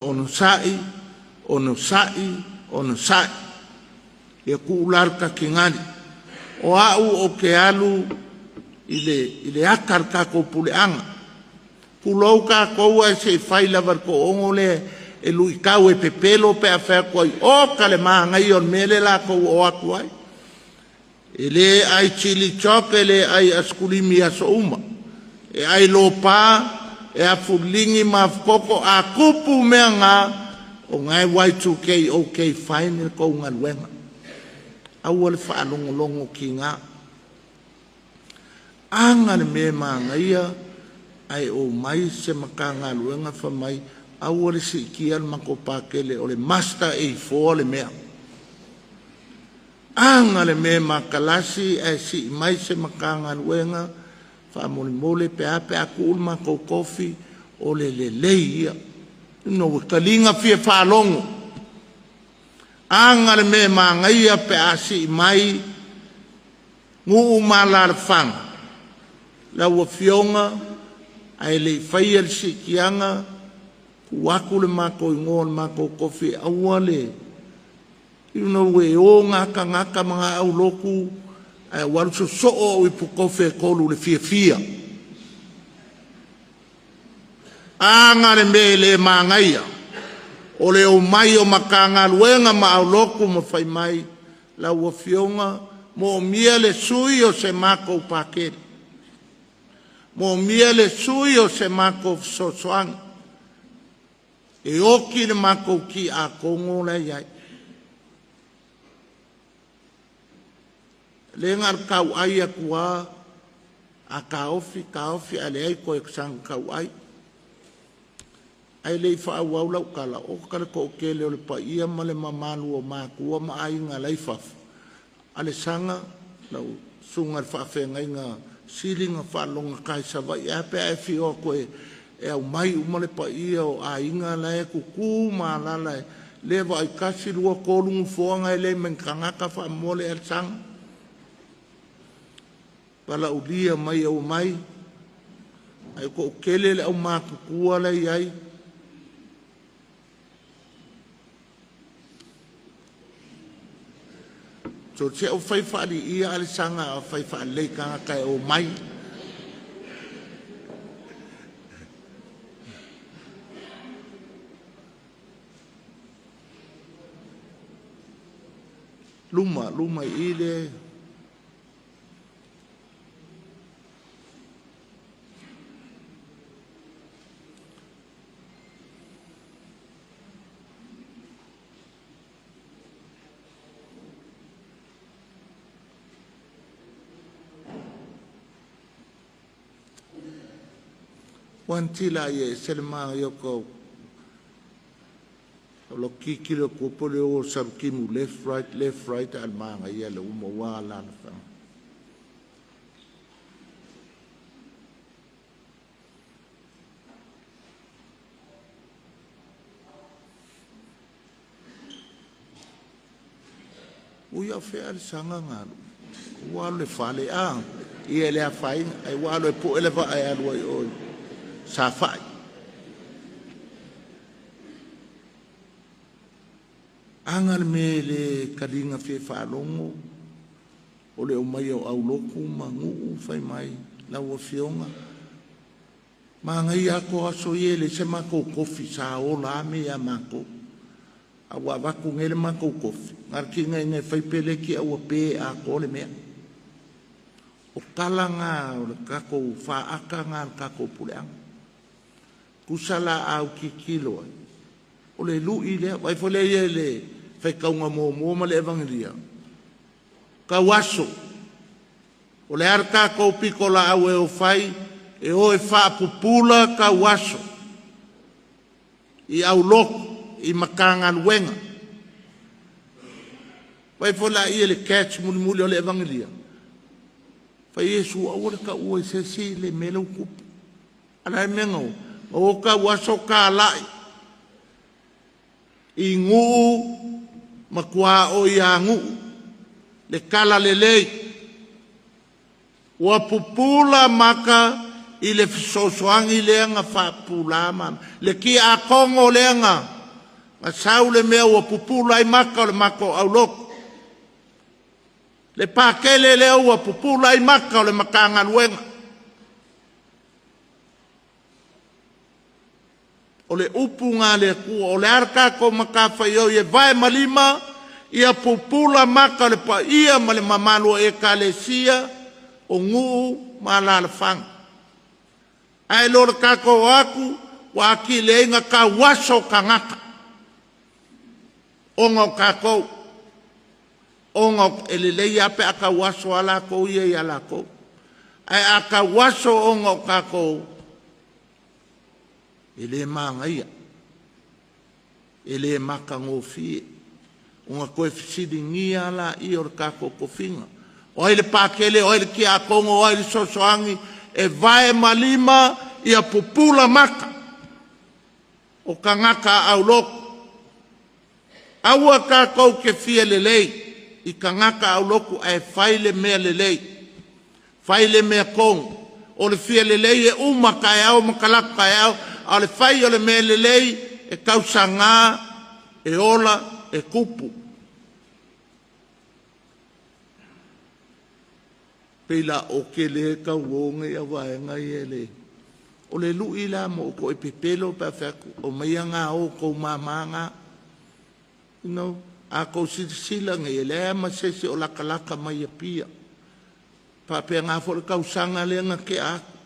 Onosai, onosai, onosai. Ia tuu la le tatingali. O au ou te alu i le ata a le tatou puleaga. Tulou tatou ae se i fai lava i le toaono lea e luitau e pepelo pe a fai atu ai, oka le manaia o le mea lea latou ua o atu ai. E le ai chili choc, e le ai asikulimi i aso uma. E ai lopa, e afuleligi ma afukoko, a tupu mea na, o na e Y2K OK fine le tou galuega. Aua le faalogologo tiga. Aga le mea e manaia ae omai se Matagaluega fai mai, aua le siitia le matou pakele o le master A4 le mea. Aga le mea e matalasi ae sii mai se Matagaluega faamolemole pe a pe a tuu le matou kofi o le lelei ia. Ina ua taliga fia faalogo. Aga le mea e manaia pe a sii mai nuu ma alaalafaga lau afioga ae le i faia le siitiaga tuu atu le matou igoa o le matou kofi aua le ina ua e o gata ma na aulotu ae ua alu sosoo au ipukofe e tolu i le fiafia. Aga le mea e le manaia o le omai o Matagaluega ma aulotu ma fai mai lau afioga moomia le sui o se matou pakele, moomia le sui o se matou fesoasoani e oti le matou tiakono la e i ai. Le na o le tauai atu lava a taofi, taofi ae leai toe saga tauai. Ae le i faaauau lau tala, oka le toatele o le paia ma le mamalu o matua ma aiga la e i fafo. Alesana, lau susuga i le faafeagaiga sili na faalogogata i Savaii, ae a pe a e afio atu e aumai uma le paia o aiga la e tutu ma alaala e le vaai 1, 2, 3 nofoa na e leai ma ni tagata faamolemole Alesana. Valaaulia mai e omai, ae toatele le aumatutua la e i ai. So se au fai faaliia Alesana a fai faalelei tagata e omai. Luma, luma i le Wanti la ia ese le manaia o tau o lo tilotilo atu po o le o Salutimu left right left right a le manaia le uma ua alaalafaga. Ui au fea Alesana galu. Ua alu le fale a ia le afaina ai ua alu e pue le vaa e alu ai oi Safai. Aga le mea e le taliga fia faalogo o le omai o aulotu ma nuu fai mai lau afioga manaia ato aso ia e leai se matou kofi sa ola a mea ia matou. A ua avatu nei le matou kofi na o le tigaina e fai peleti a ua pe atoa le mea. O tala na o le tatou faata na o le tatou puleaga. Tusa la au tilotilo ai o le lui lea, vaai foi lea ia i le faitauga muamua ma le evagelia. Tau aso, o le a le tatou pito laau e o fai, e o e faapupula tau aso i aulotu, i Matagaluega. Vaai foi la ia le catch mulimuli o le evagelia. Fai Iesu aua le taua i se isi le mea lea ua tupu. A o le a le mea na o? Na o tau aso talai i nuu ma tuaoi ia nuu le talalelei. Ua pupula mata i le fesoasoani lea na faapupula ma le tiakono lea na sau le mea ua pupula ai maka o le matou aulotu. Le pakele lea ua pupula ai maka o le Matagaluega. O le upu na le Atua, o le a le tatou matafaioi e vae ma lima, ia pupula maka o le paia ma le mamalu o Ekalesia, o nuu ma alaalafaga. Ae lo le tatou o atu, ua atili ai ona tauaso tagata ona o tatou, ona e lelei lava pe a tauaso lava latou ia ia latou. Ae a tauaso ona o tatou, e le manaia, e le matagofie, ona toe fesiligia lea o le tatou tofiga. O ai le pakele, o ai le tiakono, o ai le fesoasoani e vae ma lima ia pupula maka o tagata aulotu. Aua tatou te fia lelei i tagata aulotu, ae fai le mea lelei, fai le mea tonu. O le fia lelei e uma taeao ma talaatu taeao, a o le fai o le mea lelei e tausaga, e ola, e tupu. Pei la o te le tau o nei a vaega ia le o le lui la mo outou e pepelo pe a fai atu o maia ngā o tou māmā ngā. You know, a tou silasila nei e leai ma se isi o latalata mai Apia. Faapea ngā foi le tausaga lea na tea atu.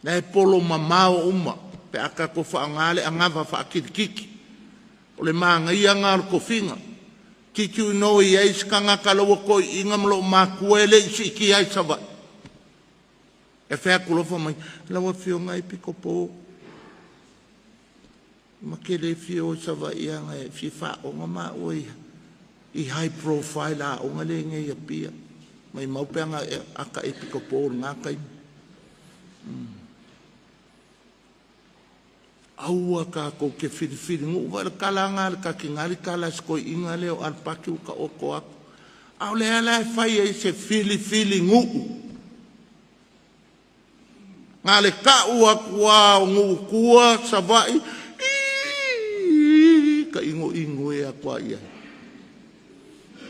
La e polo mamao uma pe a tatou faaaoga le anava faakilikiti. O le manaia lena o le tofiga. Did you know e i ai se tagata la ua toeaiina ma loomātua e le i siitia i Savaii? E fai atu loa fai mai, lau afioga e pikopo, ma te le fia o i Savaii ana e fia faaoga maua i high profile aoga le nei i Apia. Maimau pe ana ata e pikopo i lena taimi. Aua tatou te filifili nuu vai le tala lena a le tatingali tala a si toeaina lea o Alapati ua taoto atu. A o le ala e fai ai se filifili nuu. Na le tau atu lava o nuu tua, Savaii, iiii, ka inoino e atu a i ai.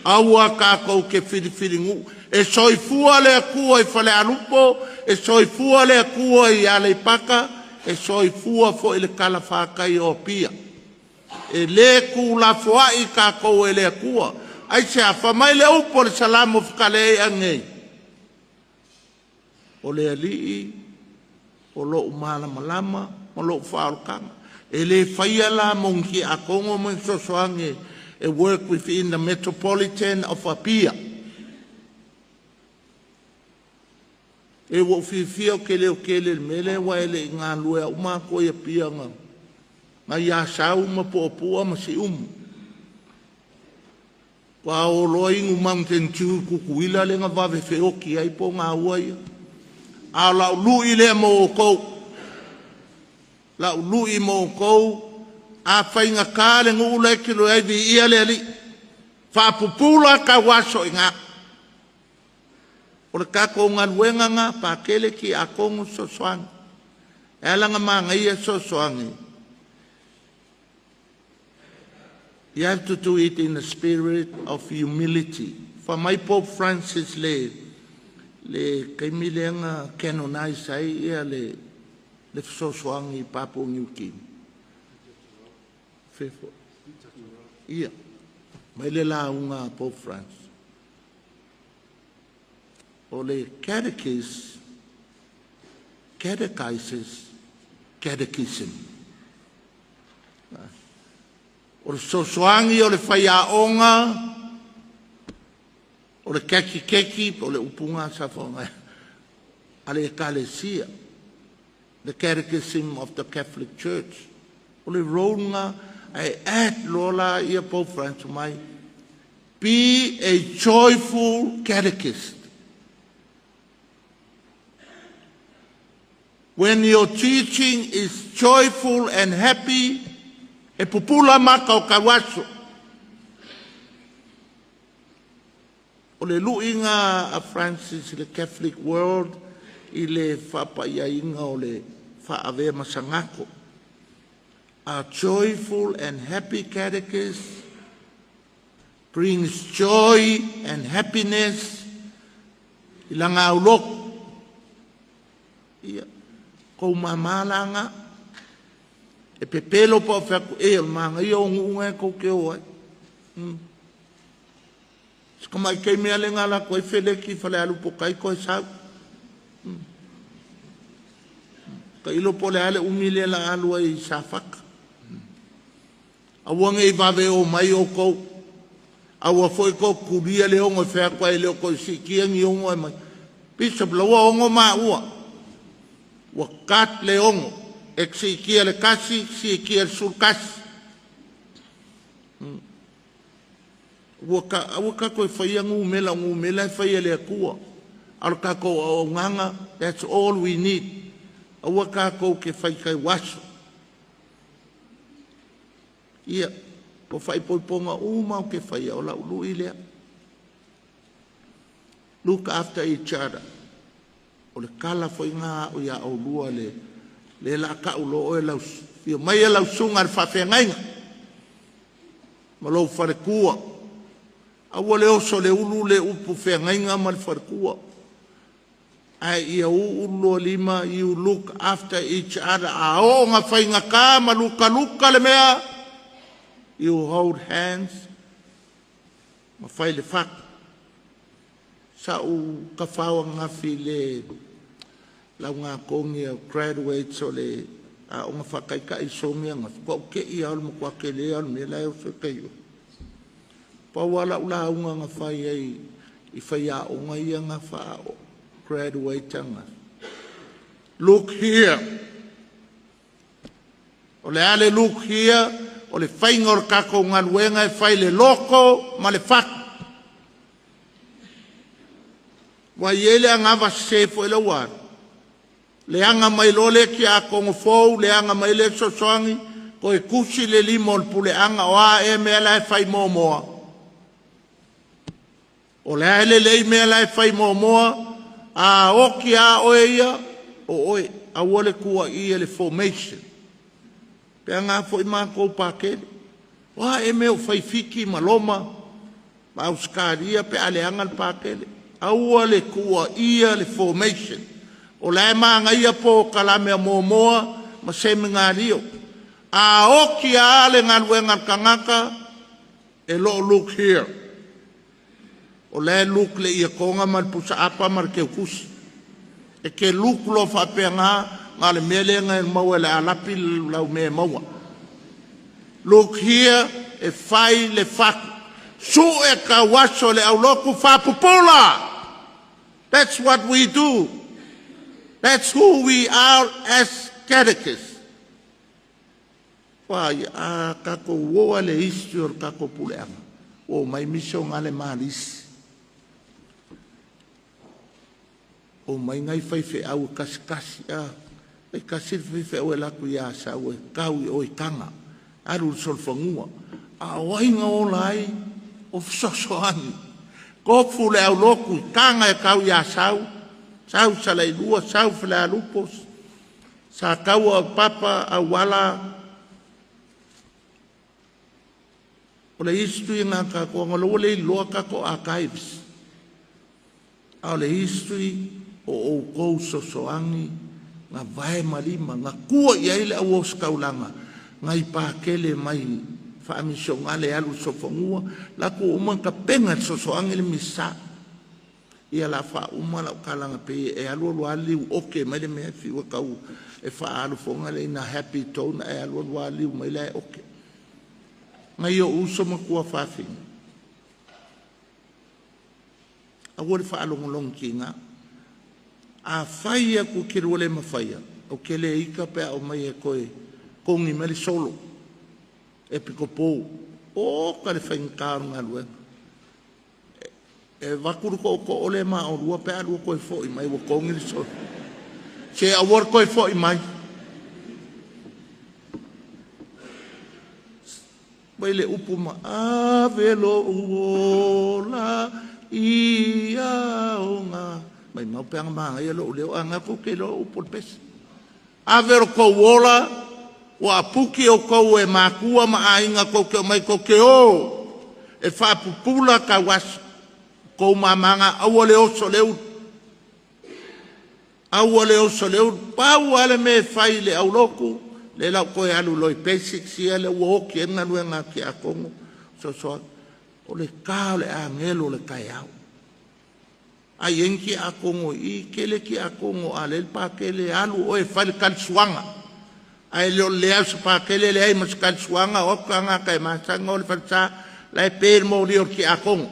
Aua tatou te filifili nuu. E soifua le Atua i Falealupo, e soifua le Atua i Aleipata, e soifua foi le talafatai o Apia. E le tuulafoai tatou e le Atua. Aisea? Fai mai le upu o le Salamo Fetalai nei, o le Alii o lou malamalama ma lou faaolataga. E le faia la mo ni tiakono ma ni fesoasoani e work within the metropolitan of Apia. E ua ou fiafia ou te le o tele i le mea lea aua e le i galulue au matua i Apia na i Asau ma Puapua ma Siumu. Ua o loa inu Mountain Dew i Tutuila lea na vave feoti ai po gaua ia. A o lau lui lea mo outou. Lau lui mo outou, a faigata le nuu la e tilo ai viia le Alii. Faapupula tauaso i ina. O le tatou galuega na pakele tiakono fesoasoani. E ala ona manaia fesoasoani. You have to do it in the spirit of humility. Fai mai Pope Francis le taimi lea na canonize ai ia le fesoasoani i Papua New Guinea. Fefo. Ia. Mai le lauga a Pope Francis. O le catechist catechizes catechism. O le fesoasoani o le faiaoga, o le kekikeki, o le upuga sa faaaoga a le Ekalesia, the Catechism of the Catholic Church. O le role na, ae add loa la ia Pope Francis mai, be a joyful catechist. When your teaching is joyful and happy, e pupula maka o tauaso. O le luiga a Francis i le Catholic world i le faapaiaina o le faavea masagako. A joyful and happy catechist brings joy and happiness i laga aulotu. Ia, kou mamalaga e pepelo pa o feaku e o manga ia o ngunga e kou ke o ai. Sika mai kei mea le ngala koe feleki fale alu po kai koe sau. Ka ilo po le ale umi le la alu ai sa faka. Aua ngei vave o mai o kou. Aua foi ko kulia le ongo feaku ai le o koe sikia ngi ongo ai mai. Bishop laua ongo ma ua. Ua kat le ongo. E sikia le kasi, sikia le sul kasi. Ua ka koe whaia ngūmela, ngūmela e whaia le akua. Alo kākou au nganga, that's all we need. Aua kākou ke whai kai waso. Ia, o whai poiponga uma o ke whaia o la ulu i lea. Look after each other. O le kala foi ngā o ia o lua le le la ka ulo o e lau fia mai e lau sunga le whawhengainga. Ma lou wharekua. Aua le oso le ulu le upu whengainga ma le wharekua. Ai ia ulu lima, you look after each other. A o ngā whainga ka ma luka luka le mea. You hold hands. Ma whai le whaku. Sa u ka whawa ngā fi le lau ngā kongi o graduates o le a o ngā whakaika i songi ngā whakau ke ia o le mokua ke lea o le mea lai o whakaio. Paua la ula unga ngā whai ai i whai a o ngā ia ngā wha o graduate ngā. Look here. O le ale look here, o le whainga o le kako ngā luenga e whai le loko ma le whaku. Wa iele a ngā vase fo e lau aru. Le anga mai lo le ki a kongo fou, le anga mai le sosoangi, ko e kusi le limo o le pule anga o a e mea la e whai momoa. O le ae le lei mea la e whai momoa, a oki a oe ia, o oe, aua le kua ia le formation. Pea ngā foi mākou pākele. Oa e mea o whai fiki ma loma, ma auskaria pe ale anga le pākele. Aua le kua ia le formation. O la e maanga ia po kalamea momoa ma se mingario. A oki a ale ngaluenga kangaka e lo look here. O la e look le ia konga ma le pusa apa ma le keukusi. E ke look lo whapea ngā ngā le mele ngā e maua le alapi lau me maua. Look here e whai le whaku. Su e ka waso le auloku whapupula. That's what we do. That's who we are as catechists. Wai a kako woa le history o kako puleanga. O mai miso ngā le malisi. O mai ngai whaiwhe au kasi kasi a. E kasi whaiwhe au e laku ia sa au e kau i oi kanga. Aru le solfangua. A oai ngā ola ai o whasosoani. Kofu le au loku i kanga e kau ia sau. Sau sa le lua, sau whale alupos. Sa kaua papa au wala. O le history ngā kako, ngā loa le loa kako archives. A o le history o o kou sosoangi, ngā vae malima, ngā kua i aile au o skaulanga, ngā i pākele mai whaamisonga le alu sofongua, la ku uma ka penga sosoangi le misa. Ia la wha uma la ukalanga pe e alu alu aliu oke mai le mea fiwa kau e wha alu fonga le ina happy tone e alu alu aliu mai le oke. Ngai o uso makua whawhinga. Aua le whaalongolong ki ngā. A whaia ku ke rua le mawhaia. O ke le ika pea o mai e koe kongi mai le solo. E piko pō. O ka le whainga ngā luenga. E wakuru ko ko ole ma o rua pea rua koe fo i mai wa kongi le solo. Se aua koe fo i mai. Mai le upu ma avelo uola ia o ngā Mai mau pe ana manaia lou leo, a na tou te iloa upu o le pese. Ave o le tou ola, ua aputi outou e matua ma aiga tou te omai tou te o e faapupula tauaso. Tou mamaga aua le oso le ulu. Aua le oso le ulu. Pau lava le mea e fai i le aulotu, lea la ou toe alu loa i basics ia lea ua oti ai le galuega a Tiakono, fesoasoani. O le ta o le agelo o le taeao. A i ai ni tiakono i i, tele tiakono a leai le Patele, alu oe e fai le talisuaga. Ae le o le leai o se Patele, leai ma se talisuaga, o atu tagata e masani ona o i le falesa, la e pe le moli o le tiakono.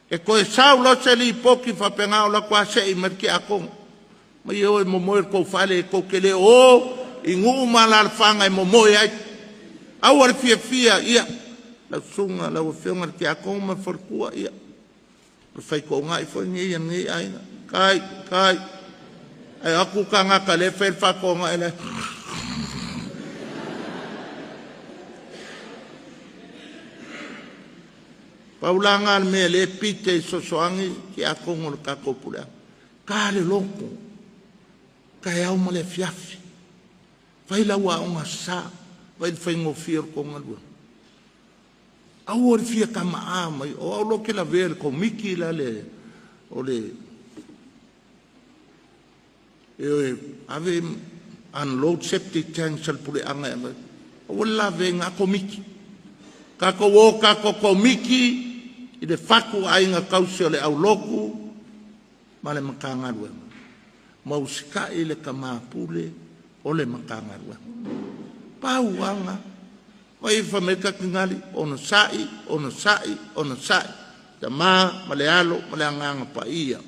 E toe sau loa se lipoti faapena, o atu lava se'i mai le tiakono. Mai e o e momoe i le tou fale, tou te le o i nuu ma alaalafaga e momoe ai. Aua le fiafia, ia, lau susuga, lau afioga i le tiakono ma le faletua, ia, o le faitoonai foi lenei a lenei aiga. Tai, tai, ae o atu tagata lea e fai le faatoonai le Pau la lena o le mea o lea e pite i fesoasoani tiakono o le tatou puleaga. Ta le loto, taeao ma le afiafi. Fai lau aoga sa, vaai i le faigofie o le tou galuega. Aua le fia tama'a mai, o au la ou te lavea i le Komiti la le o le e o e ave unload septic tanks a le puleaga e aumai. Aua le lavea i na Komiti. Tatou o tatou Komiti i le fatu aiga tausi o le aulotu ma le Matagaluega. Ma usitai le tama pule o le Matagaluega. Pau lava lena. Vai fai mai le tatinali, onosai, onosai, onosai. Tama ma le Alo ma le Agaga Paia.